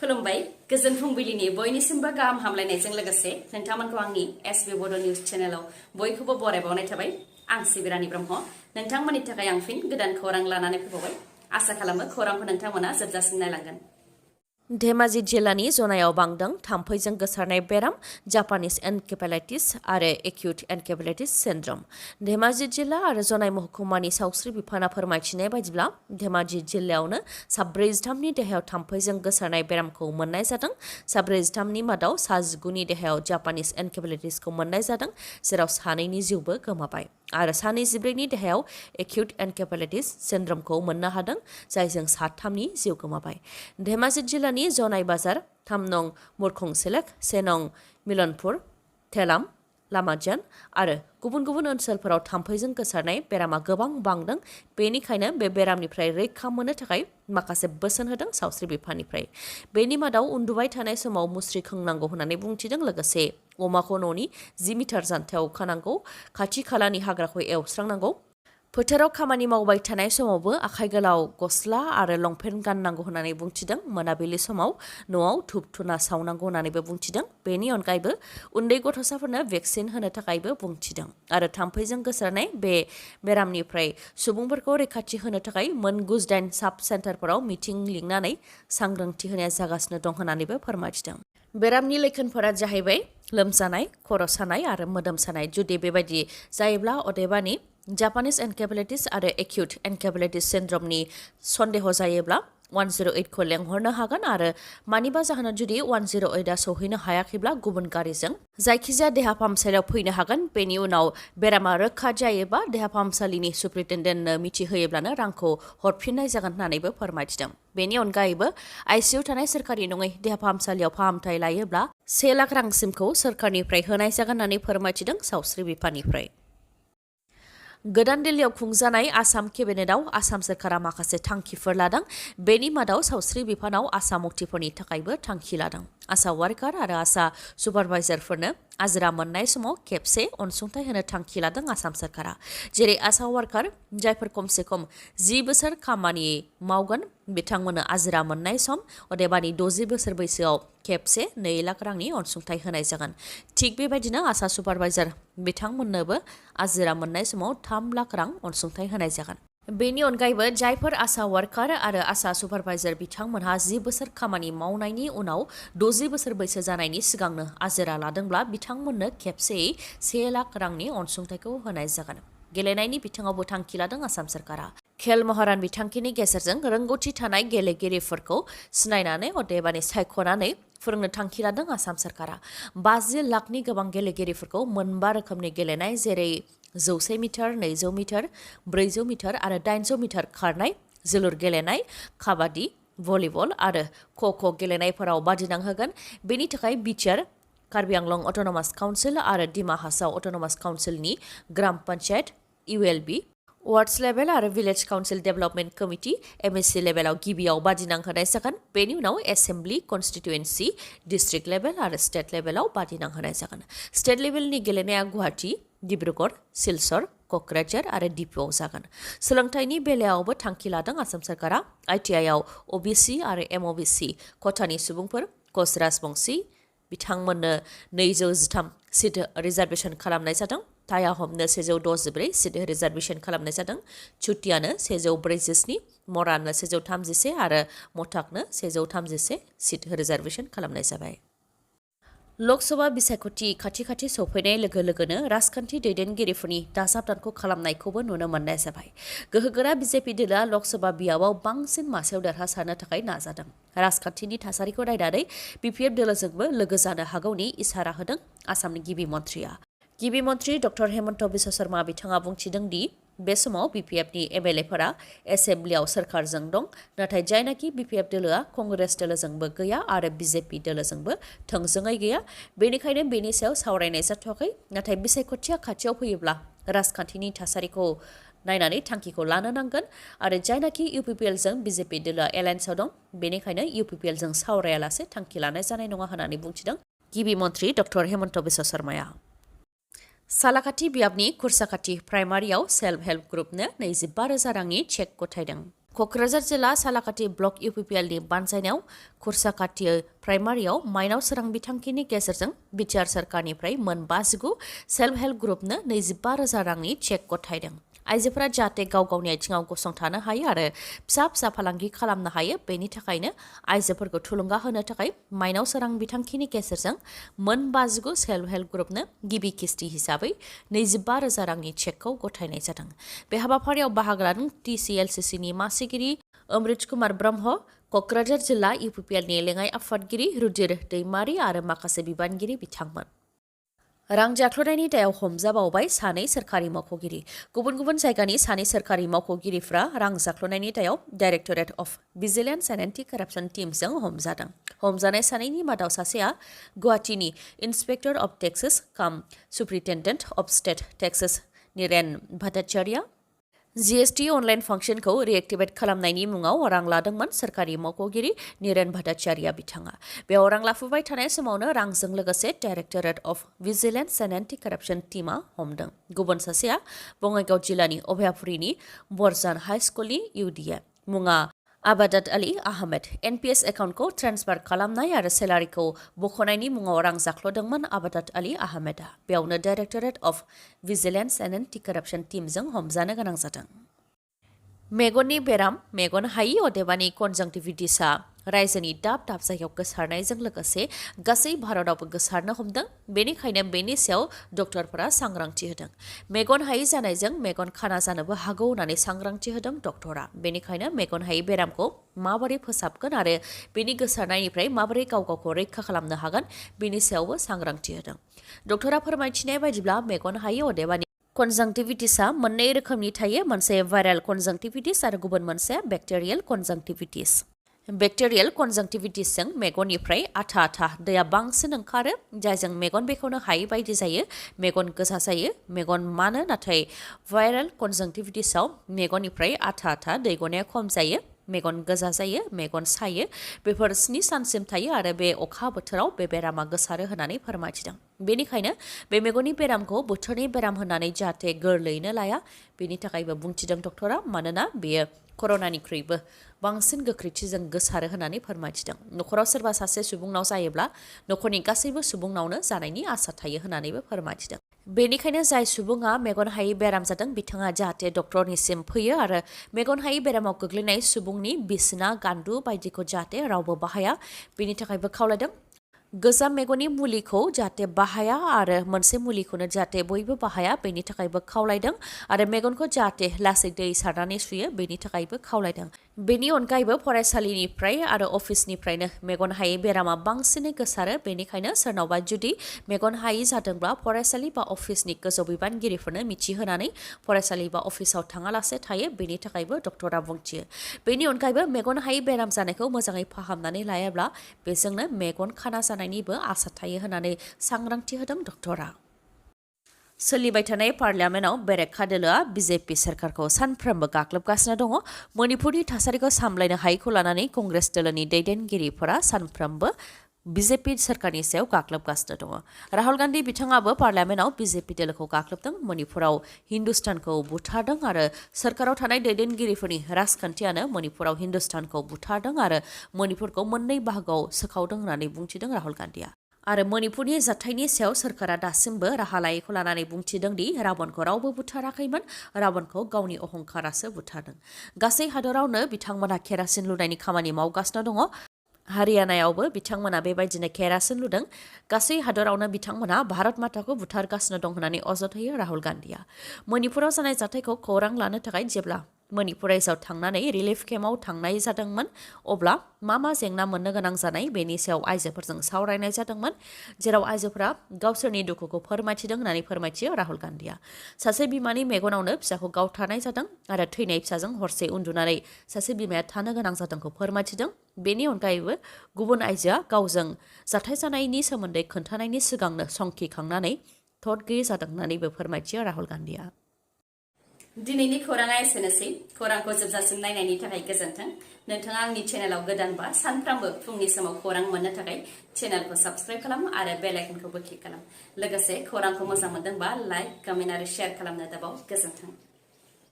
खुलुमबाय गोजोन फुंबिलिनि बयनिसिमबो गाहाम हामलायनायजों लोगोसे नोंथांमोनखौ आंनि एसबी बड निउज चेनेलाव बयखौबो बरायबावनाय थाबाय। आं सिबिरानि ब्रह्म नोंथांमोननि थाखाय आं फिन गोदान खौरां लानानै फैबावबाय। आसा खालामो खौरांखौ नोंथांमोना जोबजासिम नायलांगोन। धेमाजि जिल्लानि जनायाव बांदों थाम्फैजों गोसारनाय बेराम जापानिज एनकेफेलाइटिस आरो एक्यूट एनकेफेलाइटिस सिन्ड्रम। धेमाजि जिल्ला आरो जनाय महकुमानि सावस्रि बिफाना फोरमायथिनाय बायदिब्ला धेमाजि जिल्लायावनो 43 देहायाव थाम्फैजों गोसारनाय बेरामखौ मोननाय जादों। 43 मादाव 19 देहायाव जापानिज एनकेफेलाइटिसखौ मोननाय जादों, जेराव 2नि जिउबो गोमाबाय आरो 24 देहायाव एक्यूट एनकेफेलाइटिस सिन्ड्रमखौ मोननो हादों, जायजों 3नि जिउ गोमाबाय। धेमाजि जिल्लानि जनाय बाजार 3 नं मुरखंसेलेक, 1 नं मिलनपुर, थेलाम, लामाजान आरो गुबुन गुबुन ओनसोलफोराव थाम्फैजों गोसारनाय बेरामा गोबां बांदों। बेनिखायनो बे बेरामनिफ्राय रैखा मोननो थाखाय माखासे बोसोन होदों सावस्रि बिफाननिफ्राय। बेनि मादाव उन्दुबाय थानाय समाव मुस्रि खोंनांगौ होननानै बुंथिदों। लोगोसे अमाखौ न'नि 10 मिटार जानथायाव खानांगौ, खाथि खालानि हाग्राखौ एवस्रांनांगौ। फोथाराव खामानि मावबाय थानाय समावबो आखाइ गोलाव गस्ला आरो लंपेन्ट गाननांगौ होननानै बुंथिदों। मोनाबिलि समाव न'आव धुप धुना सावनांगौ होननानैबो बुंथिदों। बेनि अनगायैबो उन्दै गथ'साफोरनो भेक्सिन होनो थाखायबो बुंथिदों आरो थाम्फैजों गोसारनाय बे बेरामनिफ्राय सुबुंफोरखौ रैखाथि होनो थाखाय मोन 9 साब सेन्टारफोराव मिटिं लिंनानै सांग्रांथि होनाया जागासिनो दं होननानैबो फोरमायथिदों। बेरामनि लैखोनफोरा जाहैबाय लोमजानाय, खर' सानाय आरो मोदोम सानाय। जुदि बेबायदि जायोब्ला अदेबानि जापानिज एनकेफेलाइटिस आरो एक्यूट एनकेफेलाइटिस सिन्ड्रमनि सन्देह जायोब्ला 108 खौ लेंहरनो हागोन आरो मानिबा जाहोनाव जुदि 108आ सौहैनो हायाखैब्ला गुबुन गारिजों जायखिजाया देहा फाहामसालियाव फैनो हागोन। बेनि उनाव बेरामा रोखा जायोबा देहा फाहामसालिनि सुप्रिटेन्डेन्टनो मिथिहोयोब्लानो रांखौ हरफिननाय जागोन होननानैबो फोरमायथिदों। बेनि अनगायैबो आइसिइउ थानाय सोरखारि नङै देहा फाहामसालियाव फाहामथाय लायोब्ला 1 लाख रांसिमखौ सोरखारनिफ्राय होनाय जागोन होननानै फोरमायथिदों सावस्रि बिफाननिफ्राय। गोदान दिल्लीयाव खुंजानाय आसाम केबिनेटआव आसाम सोरखारा माखासे थांखिफोर लादों। बेनि मादाव सावस्रि बिफानाव आसा मक्तिफोरनि थाखायबो थांखि लादों। आसा वार्कार आरो आसा सुपारभाइजारफोरनो आजिरा मोननाय समाव खेबसे अनसुंथाइ होनो थांखि लादों आसाम सोरखारा। जेरै आसा वार्कार जायफोर खमसे खम 10 बोसोर खामानि मावगोन बिथांमोननो आजिरा मोननाय सम अदेबानि 60 बोसोर बैसोआव खेबसे 2 लाख रांनि अनसुंथाइ होनाय जागोन। थिग बेबायदिनो आसा सुपारभाइजार बिथांमोननोबो आजिरा मोननाय समाव 3 लाख रां अनसुंथाइ होनाय जागोन। बेनि अनगायैबो जायफोर आसा वार्कार आरो आसा सुपारभाइजार बिथांमोनहा 10 बोसोर खामानि मावनायनि उनाव 60 बोसोर बैसो जानायनि सिगांनो आजिरा लादोंब्ला बिथांमोननो खेबसेयै 1 लाख रांनि अनसुंथाइखौ होनाय जागोन। गेलेनायनि बिथिङावबो थांखि लादों आसाम सोरखारा। खेल महारान बिथांखिनि गेजेरजों रोंगौथि थानाय गेलेगिरिफोरखौ सिनायनानै अदेबानि सायख'नानै फोरोंनो थांखि लादों आसाम सोरखारा। 50 लाखनि गोबां गेलेगिरिफोरखौ मोनबा रोखोमनि गेलेनाय जेरै 100 मिटार, 200 मिटार, 400 मिटार आरो 800 मिटार खारनाय, जोलुर गेलेनाय, काबादि, भलिबल आरो ख' गेलेनायफोराव बादिनांहोगोन। बेनि थाखाय BTR, Karbi Anglong autonomous council आरो दिमा हासाव अट'नमास काउन्सिलनि ग्राम पन्चायत, इउएलबि, वार्डस लेभेल आरो भिलेज काउन्सिल डेभेलपमेन्ट कमिटि एमएससि लेभेलाव गिबियाव बादिनांहोनाय जागोन। बेनि उनाव एसेम्ब्लि, कन्स्टिट्युएन्सि, डिस्ट्रिक्ट लेभेल आरो स्टेट लेभेलाव बादिनांहोनाय जागोन। स्टेट लेभेलनि गेलेनाया गुवाहाटि, डिब्रुगड़, सिलचर, क'क्राझार आरो डिफुआव जागोन। सोलोंथाइनि बेलायावबो थांखि लादों आसाम सोरखारा। आइटिआइआव अबिसि आरो एमअबिसि खथानि सुबुंफोर कच राजबंसि बिथांमोननो 213 सिट रिजार्भेसन खालामनाय जादों। थाया हमनो 164 सिट रिजार्भेसन खालामनाय जादों। चुटियानो 147, मराननो 131 आरो मटाकनो 131 सिट रिजार्भेसन खालामनाय जाबाय। लकसभा बिसायख'थि खाथि सौफैनाय लोगो लोगोनो राजखान्थि दैदेनगिरिफोरनि दाजाबदानखौ खालामनायखौबो नुनो मोननाय जाबाय। गोहोगोरा बिजेपि दोलोआ लकसभा बियाबाव बांसिन मासियाव देरहासारनो थाखाय नाजादों। राजखान्थिनि थासारिखौ नायनानै बिपिएफ दोलोजोंबो लोगो जानो हागौनि इसारा होदों आसामनि गिबि मन्थ्रिया। गिबि मन्थ्रि डक्टर हेमन्त बिश्व शर्मा बिथाङा बुंथिदों दि बे समाव बिपिएफनि एमएलएफोरा एसेम्ब्लियाव सोरखारजों दं, नाथाय जायनाखि बिपिएफ दोलोआ कंग्रेस दोलोजोंबो गैया आरो बिजेपि दोलोजोंबो थोंजोङै गैया। बेनिखायनो बेनि सायाव सावरायनाय जाथ'वाखै। नाथाय बिसायख'थिया खाथियाव फैयोब्ला राजखान्थिनि थासारिखौ नायनानै थांखिखौ लानो नांगोन आरो जायनाखि इउपिपिएलजों बिजेपि दोलोआ एलायन्सआव दं, बेनिखायनो इउपिपिएलजों सावरायालासे थांखि लानाय जानाय नङा होननानै बुंथिदों गिबि मन्थ्रि डक्टर हेमन्त बिश्व शर्माया। सालाकाथि बियाबनि खुरसाकाथि प्राइमारियाव सेल्फ हेल्प ग्रुपनो 25,000 रांनि चेक गथायदों। क'क्राझार जिल्ला सालाकाटि ब्लक BPL नि बानजायनायाव खुरसाकाटि प्राइमारियाव माइनाव सोरां बिथांखिनि गेजेरजों बिटिआर सरकारनिफ्राय मोन 59 सेल्फ हेल्प ग्रुपनो 25,000 रांनि चेक गथायदों। आइजोफोरा जाहाथे गाव गावनि आथिङाव गसंथानो हायो आरो फिसा फिसा फालांगि खालामनो हायो, बेनि थाखायनो आइजोफोरखौ थुलुंगा होनो थाखाय माइनाव सोरां बिथांखिनि गेजेरजों मोन 59 सेल्फ हेल्प ग्रुपनो गिबि किस्ति हिसाबै 25,000 रांनि चेकखौ गथायनाय जादों। बे हाबाफारियाव बाहागो लादों TCLCCनि मासिगिरि अमृत कुमार ब्रह्म, क'क्राझार जिल्ला BPL नि लेङाइ आफादगिरि रुधिर दैमारि आरो माखासे बिबानगिरि बिथांमोन। रां जाख्ल'नायनि दायाव हमजाबावबाय सानै सोरखारि मावख'गिरि। गुबुन गुबुन जायगानि सानै सोरखारि मावख'गिरिफ्रा रां जाख्ल'नायनि दायाव directorate of vigilance and anti corruption टीमजों हमजादों। हमजानाय सानैनि मादाव सासेया गुवाहाटीनि inspector of taxes cum superintendent of state taxes Niren Bhattacharya. GST online फांसनखौ रिएक्टिभेट खालामनायनि मुङाव रां लादोंमोन सोरखारि मावख'गिरि नीरेन भट्टाचार्य बिथाङा। बेयाव रां लाफुबाय थानाय समावनो रांजों लोगोसे directorate of vigilance and anti कराप्सन टीमआ हमदों। गुबुन सासेया बङाइगाव जिल्लानि अभयापुरीनि बरजान हाई स्कुलनि UDA। मुङा आबादात आली आहमेद। NPS एकाउन्टखौ ट्रेन्सफार खालामनाय आरो सेलारिखौ बख'नायनि मुङाव रां जाख्ल'दोंमोन आबादात आली आहमेदआ। बेयावनो directorate of vigilance and anti corruption टीमजों हमजानो गोनां जादों। मेगननि बेराम, मेगन हायि अदेबानि कनजांटिभिटिसआ रायजोनि दाब दाब जायगायाव गोसारनायजों लोगोसे गासै भारतआवबो गोसारनो हमदों। बेनिखायनो बेनि सायाव डक्टरफोरा सांग्रांथि होदों। मेगन हायि जानायजों मेगन खाना जानोबो हागौ होननानै सांग्रांथि होदों डक्टरा। बेनिखायनो मेगन हायि बेरामखौ माबोरै फोसाबगोन आरो बेनि गोसारनायनिफ्राय माबोरै गाव गावखौ रैखा खालामनो हागोन, बेनि सायावबो सांग्रांथि होदों। डक्टरा फोरमायथिनाय बायदिब्ला मेगन हायि अदेबानि कनजांटिभिटिसआ मोननै रोखोमनि थायो, मोनसे भाइरेल कनजांटिभिटिस आरो गुबुन मोनसे बेक्टेरियेल कनजांटिभिटिस। बेक्टेरियेल कनजांटिभिटिसजों मेगननिफ्राय आथा आथा दैया बांसिन ओंखारो, जायजों मेगन बेखेवनो हायै बायदि जायो, मेगन गोजा जायो, मेगन मानो। नाथाय भाइरेल कनजांटिभिटिसआव मेगननिफ्राय आथा आथा दै गनाया खम जायो, मेगन गोजा जायो, मेगन सायो। बेफोर 7 सानसिम थायो आरो बे अखा बोथोराव बे बेरामा गोसारो होननानै फोरमायथिदों। बेनिखायनो बे मेगननि बेरामखौ बोथोरनि बेराम होननानै जाहाथे गोरलैयैनो लाया, बेनि थाखायबो बुंथिदों डक्टरा। मानोना बेयो कर'नानिख्रुइबो बांसिन गोख्रैथिजों गोसारो होननानै फोरमायथिदों। न'खराव सोरबा सासे सुबुंनाव जायोब्ला न'खरनि गासैबो सुबुंनावनो जानायनि आसा थायो होननानैबो फोरमायथिदों। बेनिखायनो जाय सुबुङा मेगन हायि बेराम जादों बिथाङा जाहाथे डक्टरनिसिम फैयो आरो मेगन हायि बेरामाव गोग्लैनाय सुबुंनि बिसिना गान्दु बायदिखौ जाहाथे रावबो बाहाया, बेनि थाखायबो खावलायदों। गोजाम मेगननि मुलिखौ जाहाथे बाहाया आरो मोनसे मुलिखौनो जाहाथे बयबो बाहाया, बेनि थाखायबो खावलायदों। आरो मेगनखौ जाहाथे लासै दै सारनानै सुयो, बेनि थाखायबो खावलायदों। बेनि अनगायैबो फरायसालिनिफ्राय आरो अफिसनिफ्रायनो मेगन हायि बेरामा बांसिनै गोसारो। बेनिखायनो सोरनावबा जुदि मेगन हायि जादोंब्ला फरायसालि बा अफिसनि गोजौ बिबानगिरिफोरनो मिथिहोनानै फरायसालि बा अफिसाव थाङालासे थायो, बेनि थाखायबो डक्टरा बुंथियो। बेनि अनगायैबो मेगन हायि बेराम जानायखौ मोजाङै फाहामनानै लायाब्ला बेजोंनो मेगन खाना जानायनिबो आसा थायो होननानै सांग्रांथि होदों डक्टरा। सोलिबाय थानाय पार्लियामेन्टआव बेरेखा दोलोआ BJP सोरखारखौ सानफ्रोमबो गाग्लोबगासिनो दङ। मणिपुरनि थासारिखौ सामलायनो हायैखौ लानानै कंग्रेस दोलोनि दैदेनगिरिफोरा सानफ्रोमबो BJP सोरखारनि सायाव गाग्लोबगासिनो दङ। राहुल गान्धी बिथाङाबो पार्लियामेन्टआव BJP दोलोखौ गाग्लोबदों। मणिपुराव हिन्दुस्तानखौ बुथारदों आरो सोरखाराव थानाय दैदेनगिरिफोरनि राजखान्थियानो मणिपुराव हिन्दुस्तानखौ बुथारदों आरो मणिपुरखौ मोननै बाहागोआव सोखावदों होननानै बुंथिदों राहुल गान्धीआ। आरो मणिपुरनि जाथायनि सायाव सोरखारा दासिमबो राहा लायैखौ लानानै बुंथिदों दि रावणखौ रावबो बुथाराखैमोन, रावणखौ गावनि अहंखारासो बुथारदों। गासै हादरावनो बिथांमोनहा केरासिन लुनायनि खामानि मावगासिनो दङ। हारियानायावबो बिथांमोना बेबायदिनो केरासिन लुदों। गासै हादरावनो बिथांमोना भारत माताखौ बुथारगासिनो दं होननानै अजद होयो राहुल गान्धीआ। मणिपुराव जानाय जाथायखौ खौरां लानो थाखाय जेब्ला मणिपुर रायजोआव थांनानै रिलिफ केम्पआव थांनाय जादोंमोन, अब्ला मा जेंना मोननो गोनां जानाय बेनि सायाव आइजोफोरजों सावरायनाय जादोंमोन, जेराव आइजोफोरा गावसोरनि दुखुखौ फोरमायथिदों होननानै फोरमायथियो राहुल गान्धीआ। सासे बिमानि मेगनावनो फिसाखौ गावथारनाय जादों आरो थैनाय फिसाजों हरसे उन्दुनानै सासे बिमाया थानो गोनां जादोंखौ फोरमायथिदों। बेनि अनगायैबो गुबुन आइजोआ गावजों जाथाय जानायनि सोमोन्दै खोन्थानायनि सिगांनो संखिखांनानै थद गैयै जादों होननानैबो फोरमायथियो राहुल गान्धीआ। दिनैनि खौराङा एसेनोसै। खौरांखौ जोबजासिम नायनायनि थाखाय गोजोन्थों। नोंथाङा आंनि चेनेलाव गोदानबा सानफ्रामबो फुंनि समाव खौरां मोननो थाखाय चेनेलखौ साबस्क्राइब खालाम आरो बेल आइकनखौबो क्लिक खालाम। लोगोसे खौरांखौ मोजां मोनदोंबा लाइक, कमेन्ट आरो शेयार खालामनो दाबाव। गोजोन्थों।